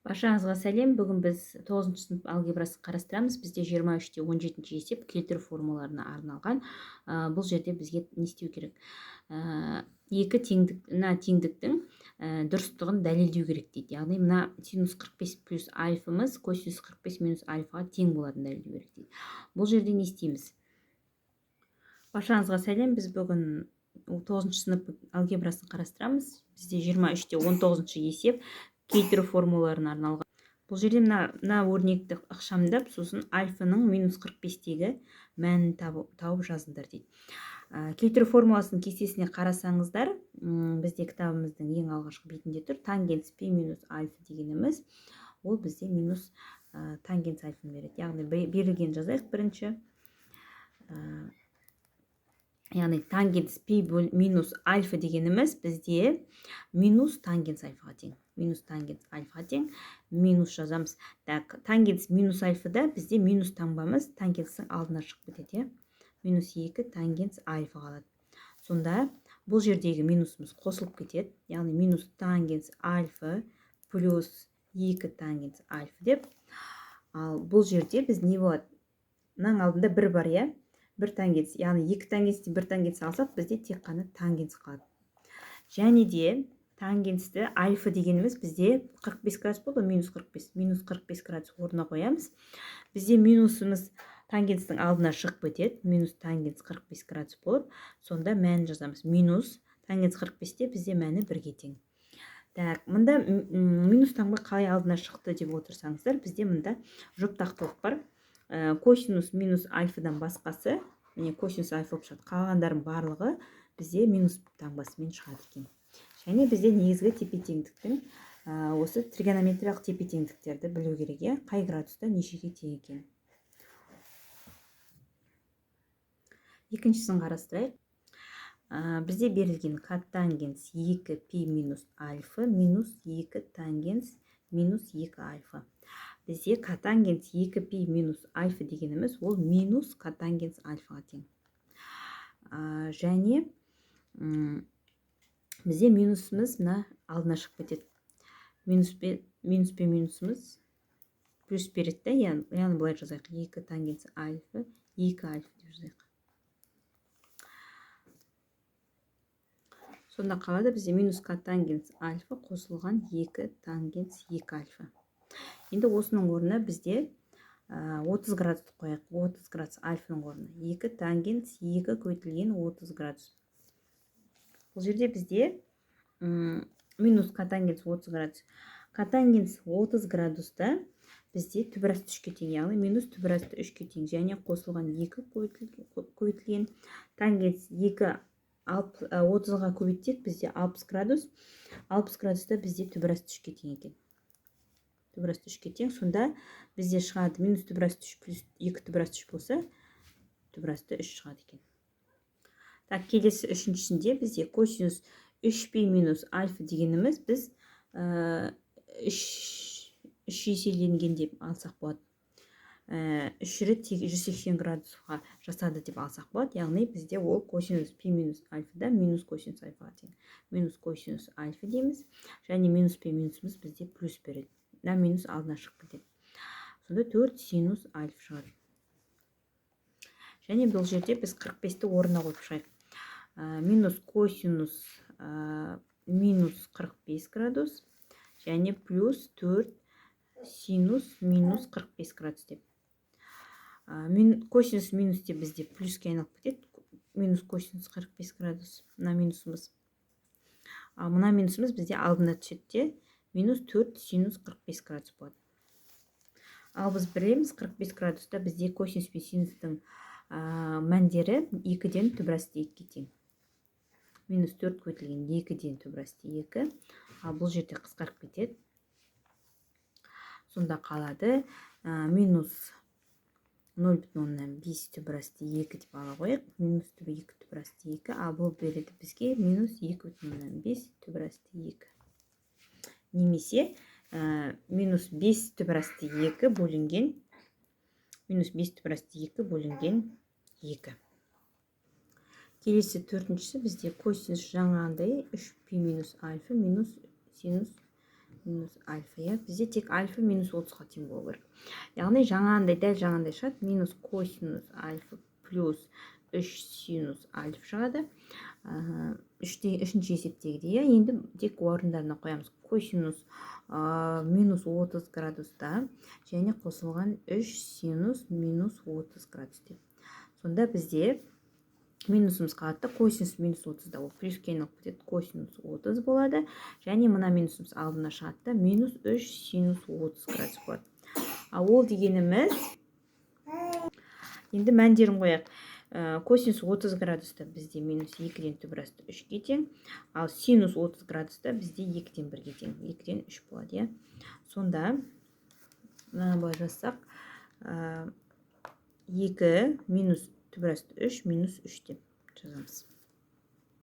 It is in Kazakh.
Баршаңызға сәлем. Бүгін біз 9 сынып алгебрасын қарастырамыз. Бізде 23-те 17 есеп келтіру формулаларына арналған. Бұл жерде бізге не істеу керек? Екі теңдік, мына теңдіктің дұрыстығын дәлелдеу керек дейді. Яғни мына синус 45 плюс альфамыз косинус 45 минус альфаға тең болатынын дәлелдеу керек дейді. Бұл жерде не істейміз? Баршаңызға сәлем. Біз бүгін 9 сынып алгебрасын қарастырамыз. Бізде 23-те 19 есеп келтіру формулаларына арналған. Бұл жерде мына өрнекті ықшамдап, сосын альфаның минус 45-тегі мәнін тауып жазыңдар дейді. Келтіру формуласының кестесіне қарасаңыздар, бізде кітабымыздың ең алғашқы бетінде тұр. Тангенс пи минус альфа дегеніміз, ол бізде минус тангенс альфаны береді. Яғни берілген жазайық бірінші. Яғни тангенс пи минус альфа дегеніміз бізде минус тангенс альфаға тең. Минус тангенс альфаға тең. Минус жазамыз. Так, тангенс минус альфада бізде минус таңбамыз тангенстің алдына шығып кетеді, иә? Минус 2 тангенс альфа қалады. Сонда бұл жердегі минусымыз қосылып кетеді. Яғни минус тангенс альфа плюс 2 тангенс альфа деп. Ал бұл жерде біз не болады? Мынаның алдында бір бар, иә? Бір тангенс, яғни екі тангенстен бір тангенс алсақ, бізде тек қана тангенс қалады. Және де тангенсті альфа дегеніміз бізде 45 градус болды, минус 45, минус 45 градус орнына қоямыз. Бізде минусымыз тангенстің алдына шығып кетеді, минус тангенс 45 градус болып, сонда мәнін жазамыз. Минус тангенс 45-те бізде мәні бірге тең. Так, мында минус таңба қалай алдына шықты деп отырсаңыздар, бізде мында жұптақтылық бар. Косинус минус альфадан басқасы, міне, косинус альфа болып шығады. Қалғандарының барлығы бізде минус таңбасымен шығады екен. Және бізде негізгі тепе-теңдіктің, осы тригонометриялық тепе-теңдіктерді білу керек, иә, қай градуста нешеге тең екен. Екіншісін қарастырайық. Бізде берілген котангенс 2 пи минус альфа минус 2 тангенс минус 2 альфа. Бізде котангенс 2 пи минус альфа дегеніміз ол минус котангенс альфаға тең. Және бізде минусымыз мына алдына шығып кетеді. Минус пен минусымыз плюс береді да, яғни былай жазайық. 2 тангенс альфа, 2 альфа деп жазайық. Сонда қалады бізде минус котангенс альфа қосылған 2 тангенс 2 альфа. Енді осының орнына бізде 30 градусты қояйық. 30 градус альфаның орнына 2 тангенс 2 көбейтілген 30 градус. Бұл жерде бізде минус котангенс 30 градус. Котангенс 30 градуста бізде түбір асты 3-ке тең, яғни минус түбір асты 3-ке тең және қосылған 2 көбейтілген тангенс 2 отызға көбейтсек бізде 60 градус. 60 градуста бізде түбір асты 3-ке тең екен. Түбір асты 3-ке тең. Сонда бізде шығады минус түбір асты 3 плюс 2 түбір асты 3 болса, түбір асты 3 шығады екен. Так, келесі үшіншісінде бізде косинус 3 пи минус альфа дегеніміз біз үш еселенген деп алсақ болады. 3 рет 180 градусқа жасады деп алсақ болады. Яғни бізде ол косинус пи минус альфада минус косинус альфаға тең. Минус косинус альфа дейміз. Және минус пи минусымыз бізде плюс береді. Мына минус алдына шығып кетеді. Сонда 4 синус альфа шығады. Және бұл жерде біз 45-ті орнына қойып шығайық. Минус косинус, минус 45 градус және плюс 4 синус минус 45 градус деп. Косинус минус деп бізде плюске айналып кетеді. Минус косинус 45 градус мына минусымыз. Ал мына минусымыз бізде алдына түседі де минус 4 синус 45 градус болады. Ал біз білеміз, 45 градуста бізде косинус пен синустың мәндері 2-ден түбір асты 2-ге тең. Минус 4 көбейтілген 2-ден түбір асты 2. Ал бұл жерде қысқарып кетеді. Сонда қалады, минус нөл бүтін оннан бес түбір асты 2 деп ала қояйық. Минус түбі 2 түбір асты 2. Ал бұл береді бізге минус екі бүтін оннан бес түбір асты 2. Немесе, минус бес түбір асты 2 бөлінген минус бес түбір асты 2 бөлінген 2. Келесі төртіншісі бізде косинус жаңағындай 3 пи минус альфа минус синус Минус альфа, иә. Бізде тек альфа минус 30-ға тең болу керек. Яғни жаңағындай, дәл жаңағындай шығады: минус косинус альфа плюс үш синус альфа шығады. Үшінші есептегідей, иә. Енді тек орындарына қоямыз. Косинус минус 30 градуста және қосылған үш синус минус 30 градус деп. Сонда бізде минусымыз қалады да, косинус минус 30-да ол плюске айналып кетеді, косинус 30 болады. Және мына минусымыз алдына шығады да, минус үш синус 30 градус болады. Ал ол дегеніміз, енді мәндерін қояйық. Косинус 30 градуста бізде минус екіден түбір асты үшке тең, ал синус 30 градуста бізде екіден бірге тең, екіден үш болады, иә. Сонда мынаны былай жазсақ, екі минус түбір асты үш минус үш деп жазамыз.